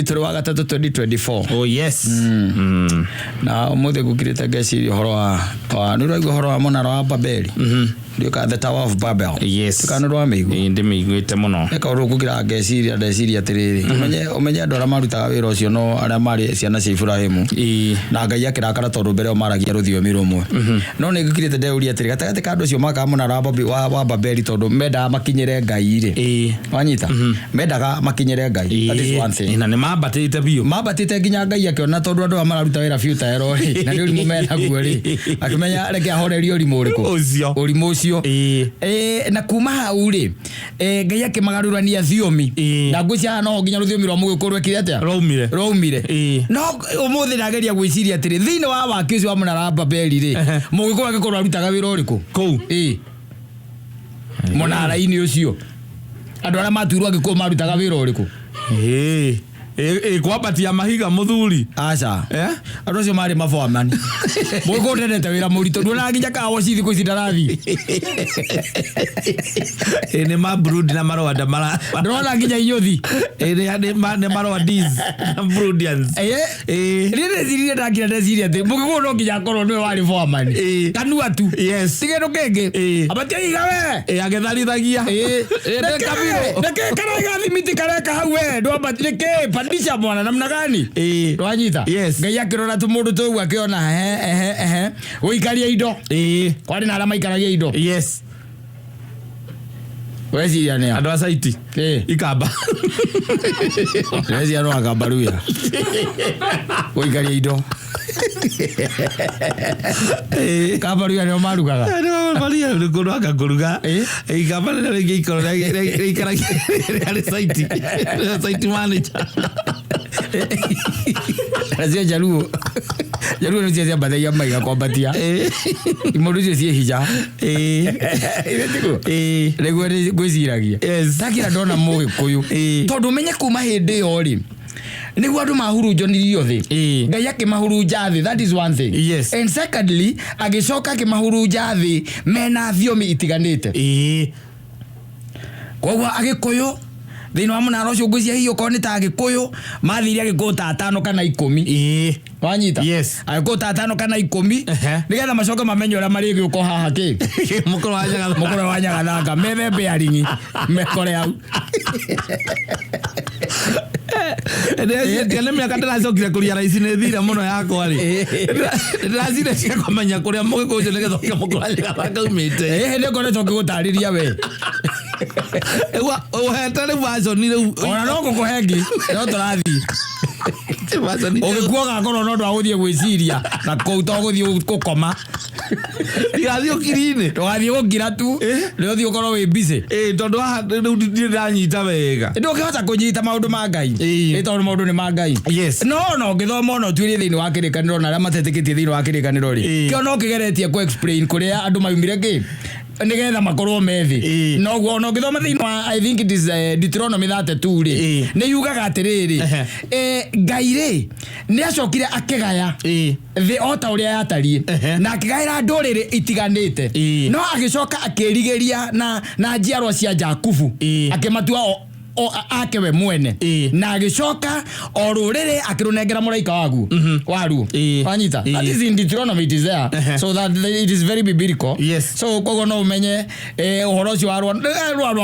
Tũrĩ wa gatatũ 2024. Oh yes. Na ũmũthĩ ngũkirĩte ngeciria ũhoro wa nĩ ũraigua ũhoro wa mũnara wa Babeli? Ndiũka the Tower of Babel. Yes. Kana nĩ ũramĩigua? Ĩĩ, ndĩmĩiguĩte mũno. Nĩ kaũndũ ngũkira ngeciria, ndeciria atĩrĩrĩ, ũmenye andũ arĩa marutaga wĩra ũcio no arĩa marĩ ciana cia Iburahĩmu. Na Ngai akĩrakara tondũ mbere ĩyo maragia rũthiomi rũmwe. No nĩ ngũkirĩte ndeyũria atĩrĩ, gatagatĩ ka andũ acio makaga mũnara wa Babeli tondũ mendaga makinyĩre Ngai rĩ, wanyita? Mendaga makinyĩre Ngai. That is one thing. Ĩĩ, na nĩ mambatĩte biũ. Mambatĩte nginya Ngai akĩona tondũ andũ aya mararuta wĩra biũ ta ero rĩ, na nĩ ũrimũ menaguo rĩ, akĩmenya reke ahorerie ũrimũ ũrĩkũ? Ũcio. Ũrimũ ũcio. Na kuma hau rĩ, Ngai akĩmagarũrania thiomi. Na ngwĩciria haha noho nginya rũthiomi rwa Mũgĩkũyũ rwekire atĩa? Rwaumire. Rwaumire. No ũmũthĩ ndageria gwĩciria atĩrĩ, thĩinĩ wa waki ũcio wa mũnara wa Babeli rĩ, Mũgĩkũyũ angĩkorwo arutaga wĩra ũrĩkũ? Kũu. Ĩĩ. Mũnara-inĩ ũcio. Andũ arĩa matuirwo Agĩkũyũ marutaga wĩra ũrĩkũ? Ĩĩ. Ĩĩ, kwambatia mahiga mũthuri. Aca. Eh? Andũ acio marĩ maboamani. Mũgĩkũyũ ndendete wĩra mũritũ. Nduonaga nginya kawoci thikũ ici ndarathiĩ. Ĩĩ, nĩ ma Burundi na Marwanda mara. Ndũrona nginya inyũthi. Ĩĩ, nĩ Marwandese na Burundians. Ĩĩ. Ĩĩ. Rĩrĩ ndeciririe ndakira ndeciria atĩ mũgĩkũyũ no nginya akorwo nĩwe warĩ foreman. Ĩĩ. Kanua tu. Yes. Ti kĩndũ kĩngĩ. Ĩĩ. Ambatia ihiga we. Ĩĩ, agĩtharithagia. Ĩĩ. Ĩĩ, nĩ kabirũ. Nĩkĩ karaiga thimiti kareka hau we ndwambati nĩkĩ pandisha mwana namna gani? Ĩĩ. Ndwanyita? Yes. Ngai akĩrora tũmũndũ tũu akĩona ehe ehe ehe gũikaria indo. Ĩĩ. Kwarĩ na arĩa maikaragia indo. Yes. Weciria nĩa? Andũ a saiti. Ĩĩ. Ikamba. Weciria no akamba ruya. Gũikaria indo. Kamba ruya nĩo marugaga. Maria nĩ kũndũ anga kũruga. Ikamba rĩrĩa rĩngĩ ikoro rĩikaragia rĩarĩ saiti. Saiti manager. Nacio njaruo. Njaruo nĩcio ciambathagia maiga kwambatia. Imũndũ icio ciĩ hinya. Ithe tiguo? Nĩguo ngwĩciragia. Yes. Ndakira ndona Mũgĩkũyũ. Tondũ ũmenye kuma hĩndĩ ĩyo rĩ, nĩguo andũ mahurunjonirio thĩ. Ngai akĩmahurunja thĩ. That is one thing. Yes. And secondly, agĩcoka akĩmahurunja thĩ mena thiomi itiganĩte. Koguo Agĩkũyũ thĩinĩ wa mũnara ũcio ngwĩciria hihi okorwo nĩ ta Agĩkũyũ mathire Agĩkũyũ ta atano kana ikũmi. Wanyita? Yes. Agĩkũyũ ta atano kana ikũmi nĩgetha macoke mamenye ũrĩa marĩgĩũka haha kĩ Mũkũrũ wa Nyagathanga. Mũkũrũ wa Nyagathanga methe bearing mekore hau. Ndĩreciria nĩ mĩaka ndĩracokire kũria raici nĩ thire mũno yakwa rĩ. Ndĩraciria kũmenya kũrĩa mũgĩkũyũ ũcio nĩgetha ũke mũkũrũ wa Nyagathanga umĩte. Ĩĩ nĩ ngoretwo ngĩgũtarĩria we. Ũhete rĩu version rĩu. Ona no ngũkũhe ĩngĩ no tũrathiĩ. Ũgĩkua ũgakorwo no ũndũ wa gũthiĩ gwĩciria na kũu to gũthiĩ gũkoma. Ndigathiĩ ũkiri-inĩ. Ndũgathiĩ gũkira tu. Nĩ ũthiĩ ũkorwo wĩ busy. Ĩĩ tondũ haha rĩu ndirĩ ndanyita wega. Ndũngĩhota kũnyita maũndũ ma Ngai. Ĩĩ. Ĩ tondũ maũndũ nĩ ma Ngai. Yes. No ona ũngĩthoma ona ũtuĩrie thĩinĩ wa kĩrĩkanĩro na arĩa matetĩkĩtie thĩinĩ wa kĩrĩkanĩro rĩ. Ĩĩ. Kĩo no kĩgeretie kũ explain kũrĩa andũ maumire kĩ nĩgetha makorwo me thĩ. Ĩĩ. Noguo ona ũngĩthoma thĩinĩ wa I think it is Deuteronomy 32 rĩ. Ĩĩ. Nĩ yugaga atĩrĩrĩ. Ehe. Ngai rĩ nĩ acokire akĩgaya. Ĩĩ. Thĩ o ta ũrĩa yatariĩ. Ehe. Na akĩgaĩra ndũrĩrĩ itiganĩte. Ĩĩ. No agĩcoka akĩrigĩria na njiarwa cia Jakubu. Ĩĩ. Akĩmatua o ake we mwene. Ĩĩ. Na agĩcoka o rũrĩrĩ akĩrũnengera mũraika waguo. Waruo. Ĩĩ. Wanyita? Ĩĩ. That is in Deuteronomy, it is there. Ehe. So that it is very biblical. Yes. So koguo no ũmenye ũhoro ũcio wa rwa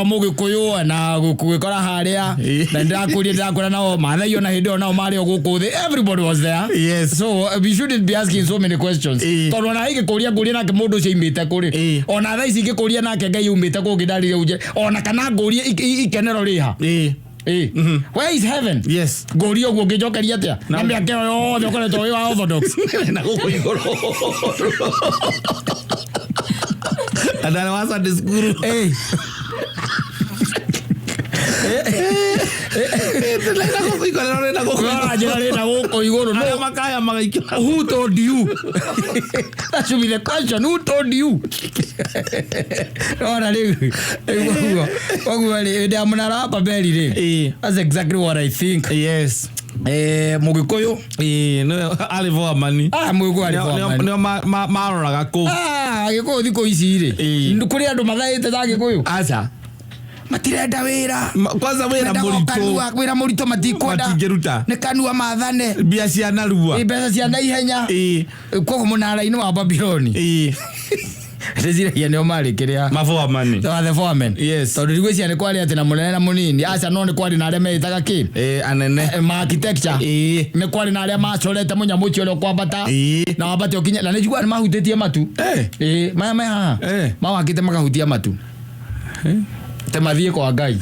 Mũgĩkũyũ na gũgĩkora harĩa. Ĩĩ. Na ndĩrakũria ndĩrakwĩra nao Maathai ona hĩndĩ ĩyo nao marĩ o gũkũ thĩ. Everybody was there. Yes. So we shouldn't be asking so many questions. Ĩĩ. Tondũ ona ingĩkũria ngũrie nake mũndũ ũcio aimĩte kũ rĩ. Ĩĩ. Ona thaa ici ingĩkũria nake Ngai aumĩte kũ ngĩndarĩria unje. Ona kana ngũrie ikenero rĩ ha. Ĩĩ. Ĩĩ. Where is heaven? Yes. Ngũrie ũguo ngĩnjokeria atĩa? Na mĩaka ĩyo yothe ũkoretwo wĩ wa Orthodox. Na gũkũ igũrũ. Na ndarĩ wa Sunday school. Ĩĩ. Na gũkũ igũrũ rĩ na gũkũ igũrũ. Ũranjĩra rĩ na gũkũ igũrũ. Arĩa makaya magaikio. Who told you? That should be the question. Who told you? Ona rĩu rĩu ũguo ũguo rĩ hĩndĩ ya mũnara wa Babeli rĩ. Ĩĩ. That's exactly what I think. Yes. Mũgĩkũyũ. Ĩĩ, nĩwe arĩ foreman. Ah, Mũgĩkũyũ arĩ Nĩo- foreman. Nĩo maroraga kũu. Ah, Agĩkũyũ thikũ ici rĩ. Ĩĩ. Kũrĩ andũ mathaĩte ta Agĩkũyũ. Aca. Matirenda wĩra. Kwanza wĩra Mendaga o mũritũ. kanua, wĩra mũritũ matikwenda. Matingĩruta. Nĩ kanua mathane. Mbia cia narua. Ĩ, mbeca cia naihenya. Koguo mũnara-inĩ wa Babiloni ndĩciragia nĩo marĩ kĩrĩa Maboamani. the foreman. Yes. Tondũ ndigwĩciria nĩ kwarĩ atĩ na mũnene na mũnini, aca, no nĩ kwarĩ na arĩa meĩtaga kĩ? Anene. Ma architecture. Nĩ kwarĩ na arĩa macorete mũnyamũ ũcio ũrĩa ũkwambata na wambate ũkinye, na nĩ njiguaga nĩ mahutĩtie matu. Ĩ, maya me haha mawakĩte makahutia matu te mathiĩ kwa Ngai.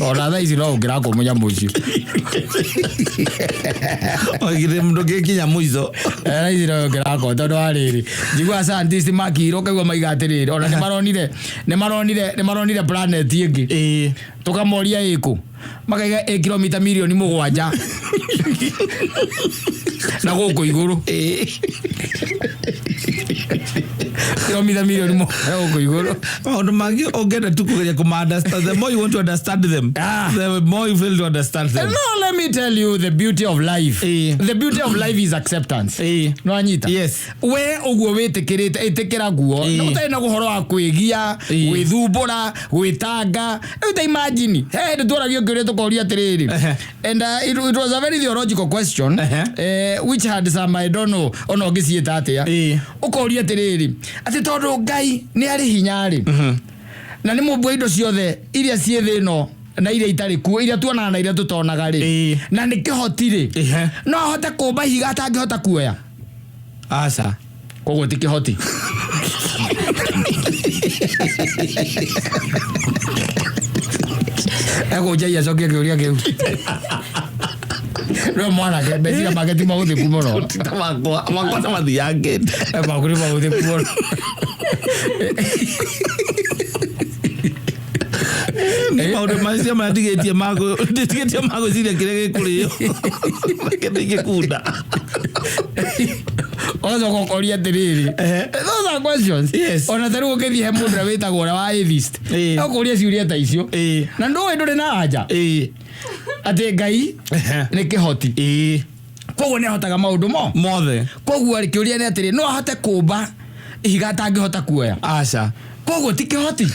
Ona thaa ici no ũngĩrakwo mũnyamũ ũcio. Oigire ndũngĩkinya mũico. Thaa ici no ũngĩrakwo, tondũ wa rĩrĩ, njiguaga scientist makirwo kaigua maiga atĩrĩrĩ, ona nĩ maronire planet ĩngĩ. Tũkamoria ĩkũ, makaiga ĩ kilomita milioni 7 na gũkũ igũrũ, kilomita milioni 7 gũkũ igũrũ. Maũndũ mangĩ ũngĩenda tu kũgeria kũma-understand, the more you want to understand them, the more you fail to understand them. No, let me tell you the beauty of life. The beauty of life is acceptance. No anyita? Yes. We ũguo wĩtĩkĩrĩte, ĩtĩkĩra guo. Na ũtarĩ na ũhoro wa kwĩgia, gwĩthumbũra, gwĩtanga. Rĩu ta imagine, he hĩndĩ twaragio kĩũria tũkoria atĩrĩrĩ, and it was a very theological question, which had some, I don't know ona ũngĩciĩta atĩa. Ũkoria atĩrĩrĩ, atĩ tondũ Ngai nĩ arĩ hinya rĩ, na nĩ mũmbi wa indo ciothe iria ciĩ thĩ ĩno na iria itarĩ kuo, iria tuonaga na iria tũtonaga rĩ, na nĩ kĩhoti rĩ, no ahote kũmba ihiga atangĩhota kuoya? Aca. Koguo ti kĩhoti. Egũnjaia acokie kĩũria kĩu rĩo mwanake, meciria make ti mahũthĩku mũno. Ti ta makwa, makwa ta mathiangĩte. Maku nĩ mahũthĩku mũno. Maũndũ macio mandigĩtie ndĩtigĩtie magwĩciria kĩrĩa gĩkũrĩo kĩndũ ingĩkunda. Ũgacoka ũkoria atĩrĩrĩ, those are questions. Ona ta rĩu ũngĩthiĩ he mũndũ ũrĩa wĩtagwo ũrĩa wa atheist, ũkũria ciũria ta icio, na ndũĩ ndũrĩ na anja atĩ Ngai nĩ kĩhoti, koguo nĩ ahotaga maũndũ mo mothe. Koguo rĩ, kĩũria nĩ atĩrĩ, no ahote kũmba ihiga atangĩhota kuoya? Aca. Koguo ti kĩhoti.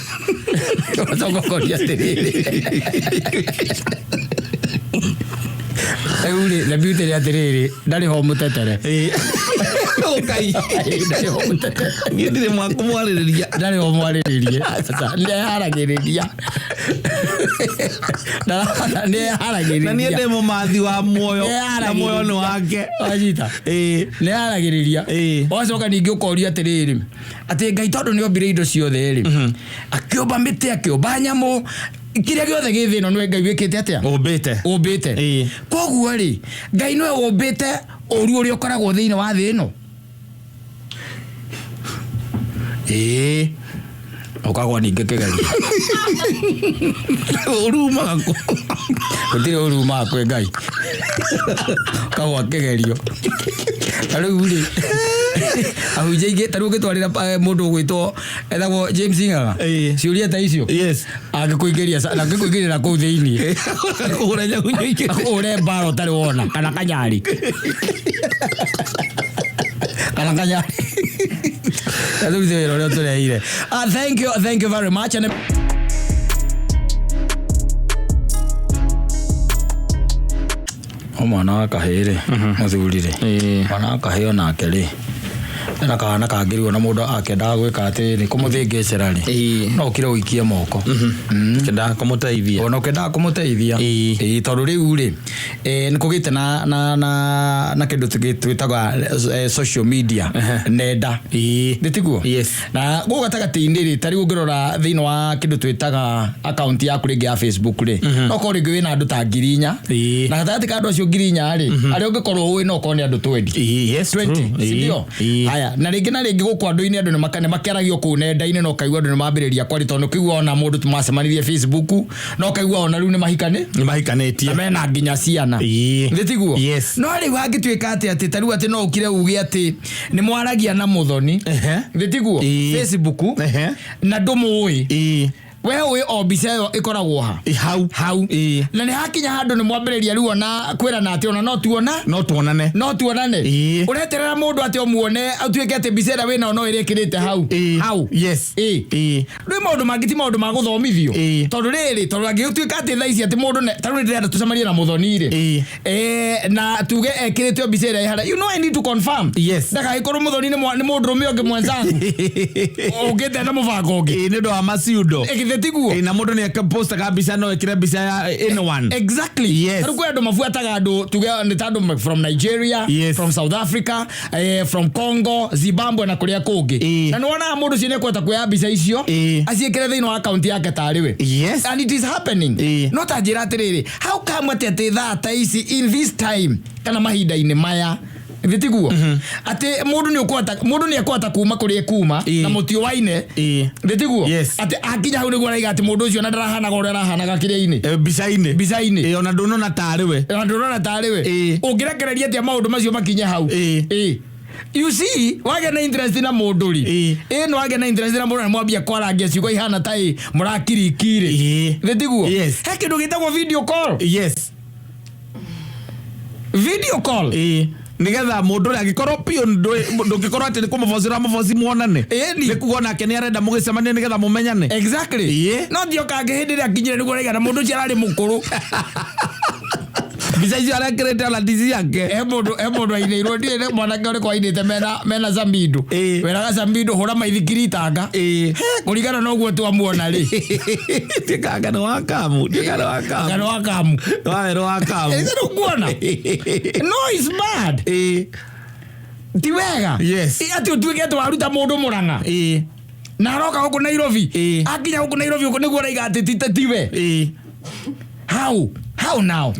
Ũgacoka ũkoria atĩrĩrĩ, rĩu rĩ, the beauty nĩ atĩrĩrĩ, ndarĩ ho mũtetere. Ũkai. Ndarĩ ho mũtetere. Niĩ ndirĩ mwakũmwarĩrĩria. Ndarĩ ho mwarĩrĩrie, nĩ eharagĩrĩria, nĩ eharagĩrĩria. Na niĩ ndĩ mũmathi wa muoyo na muoyo nĩ wake. Wanyita? Nĩ eharagĩrĩria. Ũgacoka ningĩ ũkoria atĩrĩrĩ, atĩ Ngai tondũ nĩ ombire indo ciothe rĩ, akĩũmba mĩtĩ, akĩũmba nyamũ, kĩrĩa gĩothe gĩ thĩ ĩno, nĩwe Ngai wĩkĩte atĩa? Ũmbĩte. Ũmbĩte. Koguo rĩ, Ngai nĩwe ũmbĩte ũru ũrĩa ũkoragwo thĩinĩ wa thĩ ĩno? Ĩĩ, ũkagwa ningĩ kĩgerio. Ũru umaga kũ? Gũtirĩ ũru umaga kwĩ Ngai. Ũkagwa kĩgerio. Ta rĩu rĩ, ahunjia aingĩ, ta rĩu ũngĩtwarĩra mũndũ ũgwĩtwo etagwo James Ng'ang'a ciũria ta icio, angĩkũingĩria angĩkũingĩria na kũu thĩiniĩ. Kũhũra nyagunyo ingĩ. Akũhũre mbara ũtarĩ wona kana kanyari. Tũrute wĩra ũrĩa tũreheire. Thank you, thank you very much. And o mwana wa kahĩĩ rĩ, mũthuri rĩ, mwana wa kahĩĩ onake rĩ, ena kahana kangĩrigwo na mũndũ akĩendaga gwĩka atĩrĩrĩ, kũmũthĩngĩcĩra rĩ, no ũkire ũikie moko. Kĩendaga kũmũteithia. Ona ũkĩendaga kũmũteithia. Ĩĩ, tondũ rĩu rĩ, nĩ kũgĩte na kĩndũ twĩtaga social media, nenda. Nĩ tiguo? Yes. Na gũkũ gatagatĩ-inĩ rĩ, ta rĩu ũngĩrora thĩinĩ wa kĩndũ twĩtaga akaunti yaku rĩngĩ ya Facebook rĩ, no korwo rĩngĩ wĩna andũ ta 4,000, na gatagatĩ ka andũ acio 4,000 rĩ, arĩa ũngĩkorwo ũĩ no korwo nĩ andũ 20. Yes, 20, true. si ndio? Haya, na rĩngĩ gũkũ andũ-inĩ, andũ nĩ makĩaragio kũu nenda-inĩ, na ũkaigua andũ nĩ mambĩrĩria kwaria, tondũ ũkĩigua ona mũndũ macemanirie Facebook, na ũkaigua ona rĩu nĩ mahikani Nĩ mahikanĩtie. Na mena nginya ciana. Nĩ tiguo? Yes. No rĩu hangĩtuĩka atĩ ta rĩu atĩ no ũkire uge atĩ nĩ mwaragia na mũthoni, nĩ tiguo? Facebook, na ndũmũĩ. We ũĩ o mbica ĩyo ĩkoragwo ha? Hau. Hau. Na nĩ hakinya handũ nĩ mwambĩrĩria rĩu ona kwĩrana atĩ ona no tuona No tuonane. No tuonane. Ũreterera mũndũ atĩ ũmuone ũtuĩke atĩ mbica ĩrĩa wĩnayo no ĩrĩa ĩkĩrĩte hau. Hau. Rĩu maũndũ mangĩ ti maũndũ ma gũthomithio. Tondũ rĩrĩ, tondũ angĩgĩtuĩka atĩ thaa ici atĩ mũndũ ta rĩu ndĩrenda tũcemanie na Mũthoni rĩ, na tuge ekĩrĩte o mbica ĩrĩa ĩ harĩa, you know I need to confirm. Ndagagĩkorwo Mũthoni nĩ mũndũrũme ũngĩ mwenzangu ũngĩte na mũbango ũngĩ. Nĩ ũndũ wa maciundo. Githĩ tiguo? Na mũndũ nĩ postaga mbica, no ĩkĩre mbica ya anyone. Exactly. Rĩu kwĩ andũ mabuataga andũ, tuge nĩ ta andũ from Nigeria, from South Africa, from Congo, Zimbabwe na kũrĩa kũngĩ. Na nĩ wonaga mũndũ ũcio nĩ ekũhota kuoya mbica icio aciĩkĩre thĩinĩ wa akaunti yake tarĩ we. And it is happening. No ta njĩra atĩrĩrĩ, how come atĩ thaa ta ici, in this time kana mahinda-inĩ maya, githĩ tiguo, atĩ mũndũ nĩ ũkũhota, mũndũ nĩ ekũhota kuma kũrĩa ekuma na mũtio waine, githĩ tiguo, atĩ akinya hau nĩguo araiga atĩ mũndũ ũcio na ndarahanaga ũrĩa arahanaga kĩrĩa-inĩ? Mbica-inĩ. Mbica-inĩ. Ona ndũnona tarĩ we. Ona ndũrona tarĩ we. Ũngĩrekereria atĩa maũndũ macio makinye hau? You see, wagĩa na interest na mũndũ rĩ, nĩ wagĩa na interest na mũndũ na mwambia kwarangia ciugo ihana ta ĩ mũrakiriki rĩ, githĩ tiguo? Yes. He kĩndũ gĩtagwo video call. Video call. Nigetha mũndũ ũrĩa angĩkorwo biũ ndũngĩkorwo atĩ nĩ kũmũboci ũramũboci muonane. Ĩni. Nĩ kuga onake nĩ arenda mũgĩcemanie nĩgetha mũmenyane. Exactly. No ti okangĩ hĩndĩ ĩrĩa akinyire nĩguo araiga na mũndũ ũcio ararĩ mũkũrũ. Mbica icio arekĩrĩte ona ti ciake. He mũndũ ainĩirwo, ndiũĩ nĩ mwanake ũrĩkũ ainĩte mena Samido. Weraga Samido hũra maithikiri tanga. He, kũringana na ũguo twamuona rĩ, Ndiĩkanga nĩ wa Kamu, ndiĩkanga nĩ wa Kamu. Kana wa Kamu. Wa werũ wa Kamu. Ĩĩ, nĩ ũkuona no is bad. Ti wega. Atĩ ũtuĩke atĩ waruta mũndũ Mũrang'a na aroka gũkũ Nairobi. Akinya gũkũ Nairobi ũguo nĩguo araiga atĩ tiwe. How now?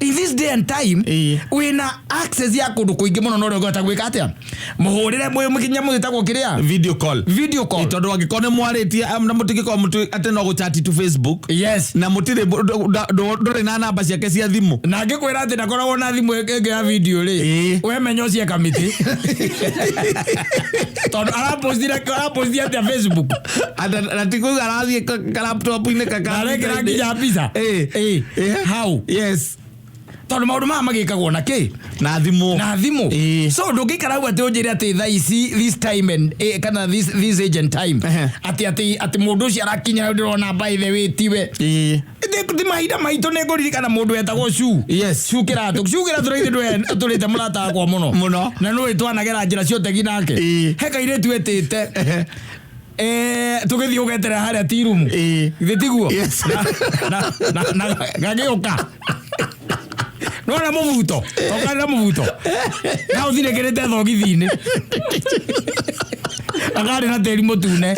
In this day and time, wĩna access ya kũndũ kũingĩ mũno, no ũrĩa ũngĩhota gwĩka atĩa, mũhũrĩre mwĩ nyamũ ĩtagwo kĩrĩa? Video call. Video call. Tondũ angĩkorwo nĩ mwarĩtie na mũtingĩkorwo atĩ no gũchati tu Facebook na mũtirĩ ndũrĩ na namba ciake cia thimũ. Na ngĩkwĩra atĩ ndakoragwo na thimũ ĩngĩ ya video rĩ, we menya ũcie kamĩtĩ, tondũ arapostire atĩa Facebook? Na ti kuga arathiĩ kalaptop-inĩ. Na arekĩra nginya mbica. How? Tondũ maũndũ maya magĩkagwo na kĩ? Na thimũ. Na thimũ. So ndũngĩikara hau atĩ ũnjĩre atĩ thaa ici, this time and kana this age and time, atĩ mũndũ ũcio arakinya hau ndĩrona, by the way, tiwe. Ti mahinda maitũ nĩ ngũririkana mũndũ wetagwo Cu. Cu Kĩratũ, Cu Kĩratũ rĩu atũrĩte mũrata wakwa mũno. Mũno. Na nĩ twanagera njĩra cia ũtegi nake. He kairĩtu etĩte, tũgĩthiĩ gũgeterera harĩa tirumu. Githĩ tiguo? Yes. Na gagĩũka nona mũbuto okarĩ na mũbuto na ũthinĩkĩrĩte thogithi-inĩ, akarĩ na tĩri mũtune.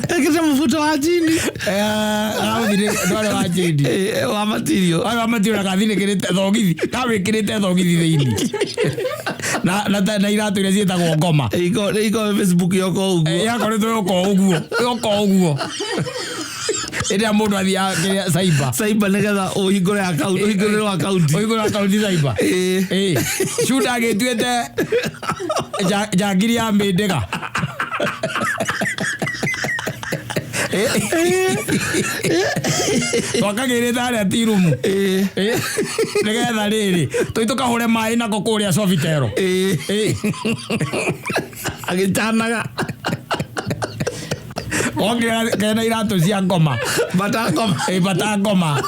Ekĩrĩte mũbuto wa jini. Ndwarĩ wa jini. Wa material. Warĩ wa material, kathinĩkĩrĩte thogithi, kawĩkĩrĩte thogithi thĩinĩ na iratũ iria ciĩtagwo ngoma. Iko Facebook yoko ũguo. Yakoretwo yoka ũguo, yoka ũguo ĩrĩa mũndũ athiaga kĩrĩa cyber. Cyber, nĩgetha ũhingũre account, ũhingũrĩrwo account. Ũhingũre account cyber. Cunda agĩtuĩte njangiri ya mĩndĩga. Twakagĩrĩte harĩa tirumu nĩgetha rĩrĩ tũi tũkahũre maĩ nako kũrĩa Sofitero. Agĩcanaga. Okire kena iratũ cia ngoma. Bata ngoma. Bata ngoma.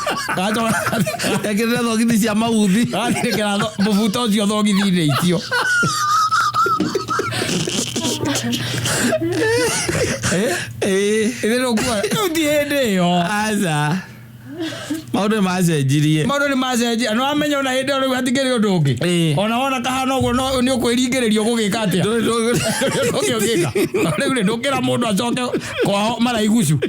Ekĩrĩte thogithi cia mauthi. Gathirĩkĩra mũbuto ũcio thogithi-inĩ icio. Ĩthĩ nĩũkuona rĩu ti hĩndĩ ĩyo. Aca, maũndũ nĩ macenjirie. Maũndũ nĩ macenjia. Nĩ wamenya ona hĩndĩ ĩyo rĩu hatikĩrĩ ũndũ ũngĩ. Ona wona kahana ũguo, no nĩ ũkwĩringĩrĩrio gũgĩka atĩa? Ndũngĩ ũgĩka rĩu rĩ, ndũkĩra mũndũ acoke kwao maraigucu.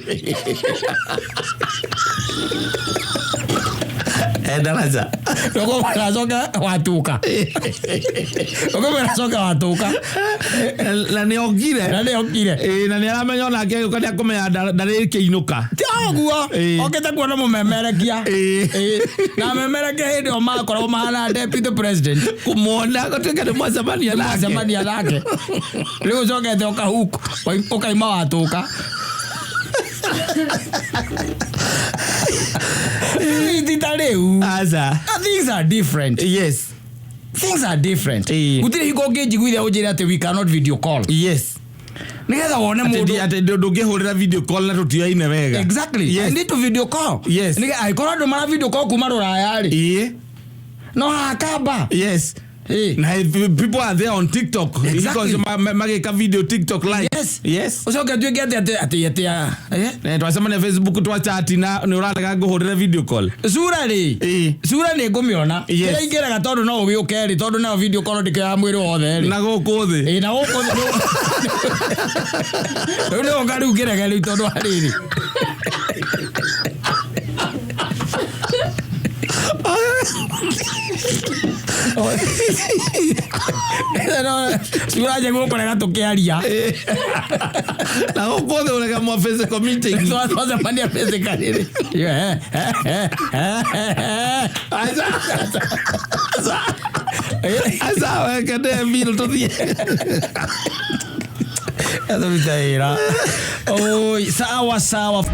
Ndaraca. Ũkũmwĩra acoke watuka, ũkũmwĩra acoke watuka. Na nĩ okire. Na nĩ okire. Ĩĩ, na nĩ aramenya onake agĩũka nĩ akũmenya ndarĩkĩinũka. Ti ũguo. Okĩte kuona mũmemerekia. Ĩĩ. Na memerekia hĩndĩ ĩyo makoragwo mahana deputy president. Kũmuona gũtuĩka nĩ mwacemania nake. Mwacemania nake, rĩu ũcokete ũkahuku ũkaima watũka. Ti ta rĩu. Aca. Things are different. Things are different. Gũtirĩ hingo ũngĩnjiguithia ũnjĩre atĩ we cannot video call nĩgetha wone Atĩ mũndũ. Atĩ ndũngĩhũrĩra video call na tũtioyaine wega. Exactly. I need to video call. Nĩgetha angĩkorwo andũ mara video call kuma rũraya rĩ, no haha kamba. Na if people are there on TikTok. Exactly. Because magĩka video TikTok live. Ũcoke tuĩke atĩ Twacemania Facebook, twachati, na nĩ ũrarega ngũhũrĩre video call. Cura rĩ, cura nĩ ngũmĩona. Kĩrĩa ingĩrega tondũ no ũgĩũke rĩ, tondũ nayo video call ndĩkĩoya mwĩrĩ wothe rĩ. Na gũkũ thĩ. Ĩ, na gũkũ thĩ rĩu nĩ ũka rĩu ngĩrege rĩu tondũ wa rĩrĩ. Cura njegu ũkũrega tũkĩaria. Na gũkũ thĩ ũrega mwa physical meeting. Twacemania physically rĩ. Aca. Aca weke ndee mbirũ tũthiĩ. Tũrute wĩra. Oi, sawa sawa.